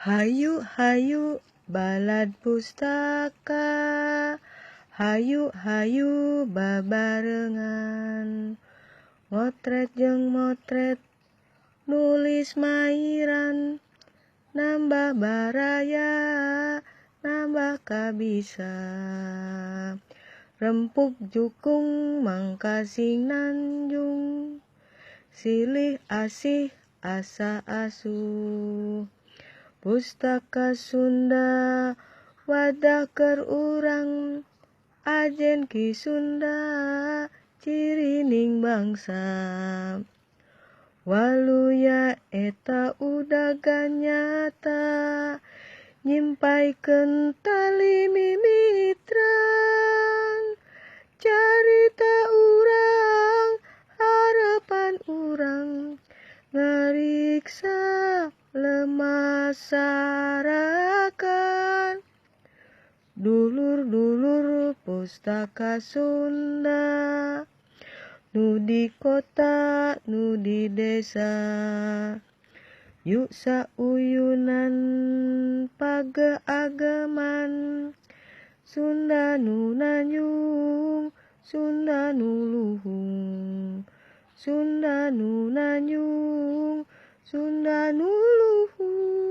Hayu hayu balad pustaka, hayu hayu babarengan, ngotret jeung motret nulis mairan, nambah baraya nambah kabisa. Rempug jukung mangkasing nanjung, silih asih asah asuh. Pustaka Sunda wadah keur urang, ajen Ki Sunda cirining bangsa. Waluya eta udagan nyata, nyimpaikeun tali mimitran. Carita urang harepan urang, ngariksa lemasarakan. Dulur-dulur pustaka Sunda, nu di kota nu di desa, yuk sauyunan pageageman, Sunda nu nanjung Sunda nu luhung, Sunda nu nanjung Sunda nu luhung.